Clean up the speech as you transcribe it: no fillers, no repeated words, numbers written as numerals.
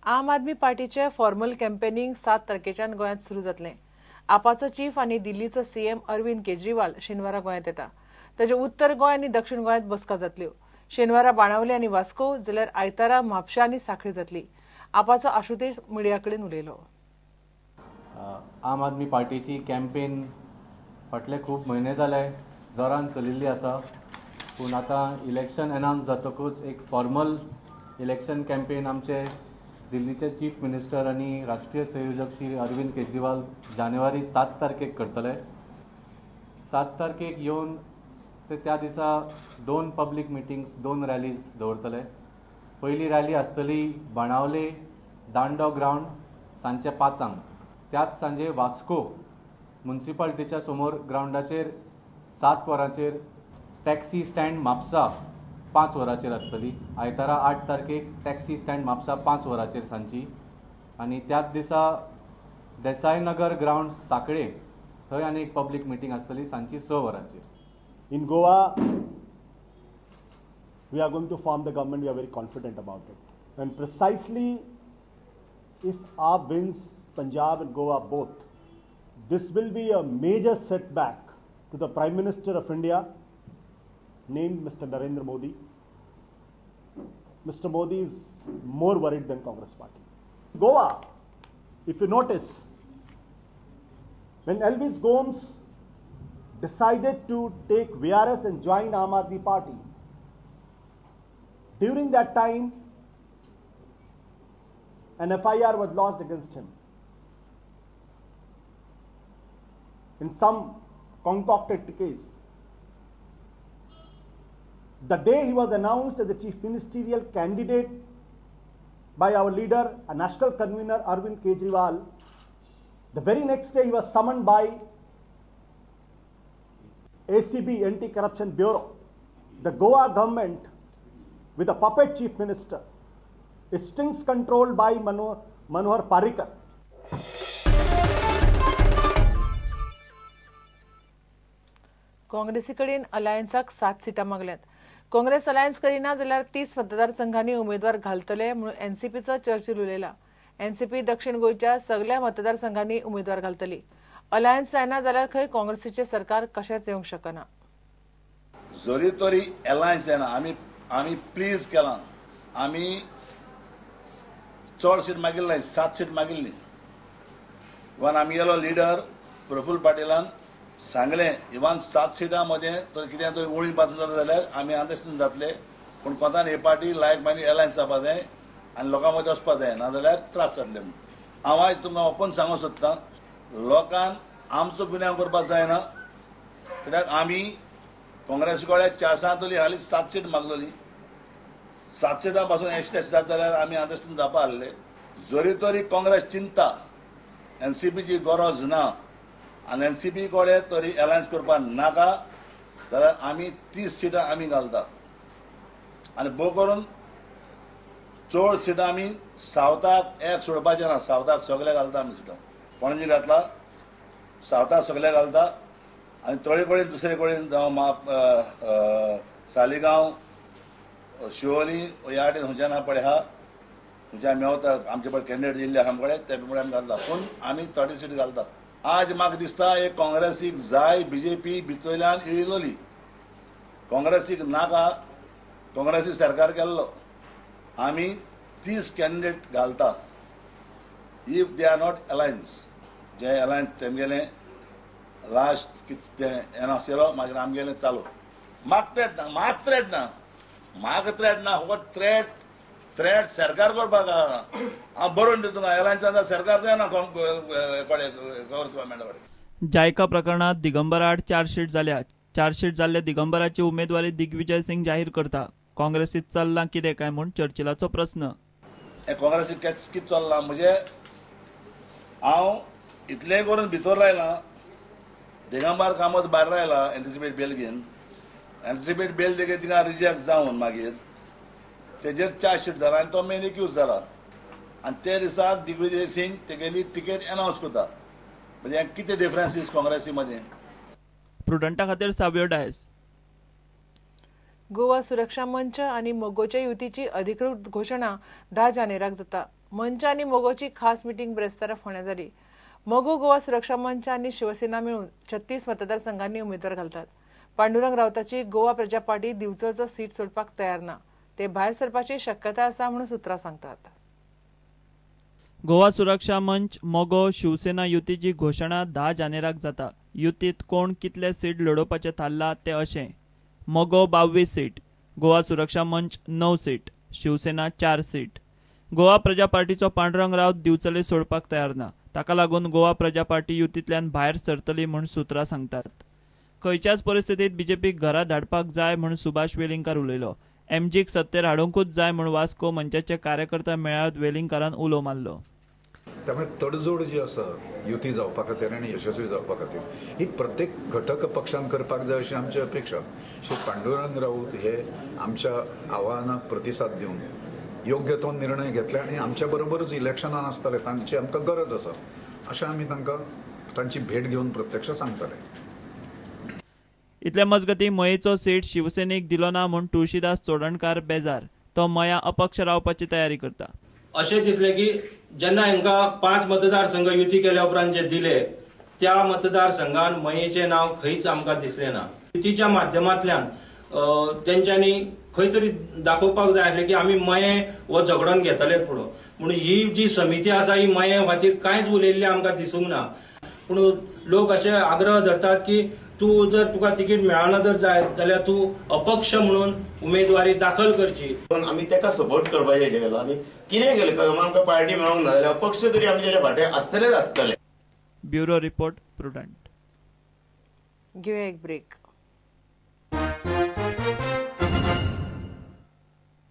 आम आदमी पार्टीचे formal campaigning 7 तारखेच्यान गोंयांत सुरू जातलें. आपाचो चीफ आनी दिल्लीचो सीएम अरविंद केजरीवाल शेनवारा गोंयांत येता. ताचे उत्तर गोंय आनी दक्षिण गोंयांत बसका जातल्यो. शेनवारा बाणावले आनी वास्को, जाल्यार आयतारा म्हापशा आनी सांखळी जातली. आपाचो आशुतोष मिडिया कडेन उलयलो. आम आदमी पार्टीची कॅम्पेन फाटले खूब म्हयने जाले जोरान चलिल्ली आसा, पूण आतां इलेक्शन अनावन्स जातकूच एक फॉर्मल इलेक्शन कॅम्पेन आमचे दिल्लीचे चीफ मिनिस्टर आनी राष्ट्रीय संयोजक श्री अरविंद केजरीवाल जानेवारी 7 तारखेक करतले. 7 तारखेक येवन ते त्या दिसा 2 पब्लीक मिटिंग्स, 2 रॅलीज दवरतले. पयली रॅली आसतली बाणावले दांडो ग्रावंड सांजचे 5:00, त्याच सांजे वास्को मुन्सिपाल्टीच्या समोर ग्रावंडाचेर 7 वरांचेर, टॅक्सी स्टँड म्हापसा 5 वरांचेर आसतली. आयतारा 8 तारखेक टॅक्सी स्टँड म्हापसा 5 वरांचेर सांजची, आनी त्याच दिसा देसायनगर ग्रावंड सांखळे थंय आनी एक पब्लीक मिटींग आसतली सांजची 6 वरांचेर. In Goa, we are going to form the government. We are very confident about it. And precisely, if AAP wins Punjab and Goa both, this will be a major setback to the Prime Minister of India, named Mr. Narendra Modi. Mr. Modi is more worried than Congress party. Goa, if you notice, when Elvis Gomes decided to take VRS and join Aam Aadmi Party, during that time, an FIR was lodged against him in some concocted case. The day he was announced as the chief ministerial candidate by our leader, a national convener Arvind Kejriwal, the very next day he was summoned by ACB, Anti-Corruption Bureau. The Goa government, with a puppet chief minister, is strings controlled by Manohar Parrikar. काँग्रेसी कडेन अलायन्साक 7 सिटां मागल्यात. Congress alliance करिना जाल्यार 30 मतदारसंघांनी उमेदवार घालतले म्हणून एनसीपीचो Churchill उलयला. NCP दक्षिण गोंयच्या सगल्या मतदारसंघांनी उमेदवार घालतली. अलायन्स जायना जाल्यार खंय काँग्रेसीचें सरकार कशेंच येवंक शकना. जरी तरी अलायन्स जायना, आमी प्लीज केलां, आमी चड सीट मागिल्ली, 7 सीट मागिल्ली. इवन आमगेलो लिडर प्रफुल्ल पाटीलान सांगलें, इवन 7 सिटां मदें तर कितें तरी उणी पासून जाता जाल्यार आमी आंदोलन जातले, पूण कोतान हे पार्टी लायक मागीर अलायन्स जावपा जाय आनी लोकां मदीं वचपा जाय, नाजाल्यार त्रास जातले. म्हूण हांव आयज तुमकां ओपन सांगूंक सोदतां, लोकान आमचो गुन्यांव करपाक जायना, कित्याक आमी काँग्रेस कडेन 400 हालीं 7 सीट मागलेली, 7 सिटां पासून 80 जात जाल्यार आमी आंदोलन जावपा आहले. जरी तरी काँग्रेस चिंता एनसीपीची गरज ना आनी एनसीपी कडेन तरी अलायन्स करपाक नाका जाल्यार आमी 30 सिटां आमी घालता आनी भोव करून चड सिटां आमी सावथाक एक सोडपाचें ना, सावथाक सगळे घालता आमी सिटां. पणजी घातला, सावथाक सगळे घालता आनी थोडे कडेन दुसरे कडेन जावं माप सालिगांव, शिवोली ह्या वाटेन खंयच्यान आहा पळय आहा खंयच्यान मेवता आमचे पळय कॅन्डिडेट येयल्ले आहा आमचे कडेन ते प्रमाणे आमी घालता, पूण आमी थोडी सीट घालता. आज म्हाका दिसता एक काँग्रेसीक जाय बीजेपी भितरल्यान येयलोली, काँग्रेसीक नाका, काँग्रेसी सरकार केल्लो. आमी 30 कॅन्डिडेट घालता if they are not alliance. जे अलायन्स तेमगेलें लास्ट कितें तें एनावन्स केलो, मागीर आमगेलें चालू. म्हाका थ्रेट ना, म्हाका थ्रेट ना, म्हाका थ्रेट ना, हो थ्रेट थ्रेट सरकार करपाक हांव बरोवन दिता तुमकां, अलायन्स सरकार जायना गव्हर्मेंटा कडेन. जायका प्रकरणात दिगंबर आड चार्जशीट जाल्या. चार्जशीट जाल्ल्या दिगंबराची उमेदवारी दिग्विजय सिंग जाहीर करता. काँग्रेसीत चल्लां कितें काय म्हूण चर्चिलाचो प्रस्न. काँग्रेसीत कितें चल्लां म्हणजे हांव इतलें करून भितर रायलां, दिगंबर कामत भायर रायला एंटिसिपेट बेल घेवन, एंटिसिपेट बेल देखील तिका रिजेक्ट जावन मागीर तेजेर चार्जशीट जाला आनी तो मेन एक्यूज जाला आनी ते दिसा दिग्विजय सिंग तेगेली तिकेट एनावन्स करता. म्हणजे कितें डिफरन्सीस काँग्रेसी मदीं. प्रुडंटा खातीर सावियो डायस. गोवा सुरक्षा मंच आनी मगोच्या युतीची अधिकृत घोशणा 10 जानेराक जाता. मंच आनी मगोची खास मिटींग ब्रेस्तारा फोंड्यां जाली. मगो, गोवा सुरक्षा मंच आनी शिवसेना मेळून 36 मतदारसंघांनी उमेदवार घालतात. पांडुरंग राऊताची गोवा प्रजा पार्टी दिवचलचो सीट सोडपाक तयार ना. ते भायर सरपाची शक्यता आसा म्हणून सूत्रां सांगतात. गोवा सुरक्षा मंच, मगो, शिवसेना युतीची घोशणा 10 जानेराक जाता. युतीत कोण कितले सीट लडोवपाचे थारला ते अशें: मगो 22 सीट, गोवा सुरक्षा मंच 9 सीट, शिवसेना 4 सीट. गोवा प्रजा पार्टीचो पांडुरंग राऊत दिवचले सोडपाक तयार ना. ताका लागून गोवा प्रजा पार्टी युतींतल्यान भायर सरतली म्हूण सूत्रां सांगतात. खंयच्याच परिस्थितीत बीजेपीक घरा धाडपाक जाय म्हूण सुभाष वेलिंगकार उलयलो. एमजीक सत्तेर हाडूंकूच जाय म्हूण वास्को मंचाचे कार्यकर्ता मेळाव्यात वेलिंगकारान उलो मारलो. त्यामुळे तडजोड जी आसा युती जावपा खातीर आनी यशस्वी जावपा खातीर ही प्रत्येक घटक पक्षान करपाक जाय अशी आमची अपेक्षा. श्री पांडुरंग राऊत हे आमच्या आव्हानाक प्रतिसाद दिवन योग्य तो निर्णय घेतले आनी आमच्या बरोबरूच इलेक्शनान आसतले, तांची आमकां गरज आसा अशें आमी तांकां तांची भेट घेवन प्रत्यक्ष सांगतले. इतले मजगती मयेचो सीट शिवसेनेक दिलो ना म्हूण तुळशीदास चोडणकार बेजार. तो मया अपक्ष रावपाची तयारी करता. अशें दिसलें की जेन्ना हांकां 5 मतदारसंघ युती केल्या उपरांत जे दिले त्या मतदारसंघान मयेचें नांव खंयच आमकां दिसलें ना. युतीच्या माध्यमांतल्यान तेंच्यांनी खंय तरी दाखोवपाक जाय आसलें की आमी मये हो झगडोन घेतले म्हणून ही जी समिती आसा ही मये खातीर कांयच उलयल्लें आमकां दिसूंक ना. पूण लोक अशे आग्रह धरतात की तूं जर तुका तिकीट मेळना जर जायत जाल्यार तूं अपक्ष म्हणून उमेदवारी दाखल करची. पण आमी ताका सपोर्ट करपाचें केलो आनी कितें केलें आमकां पार्टी मेळोंक ना जाल्यार अपक्ष तरी आमी तेच्या फाटीं आसतलेच आसतले. Bureau report, Prudent. घेवया एक ब्रेक.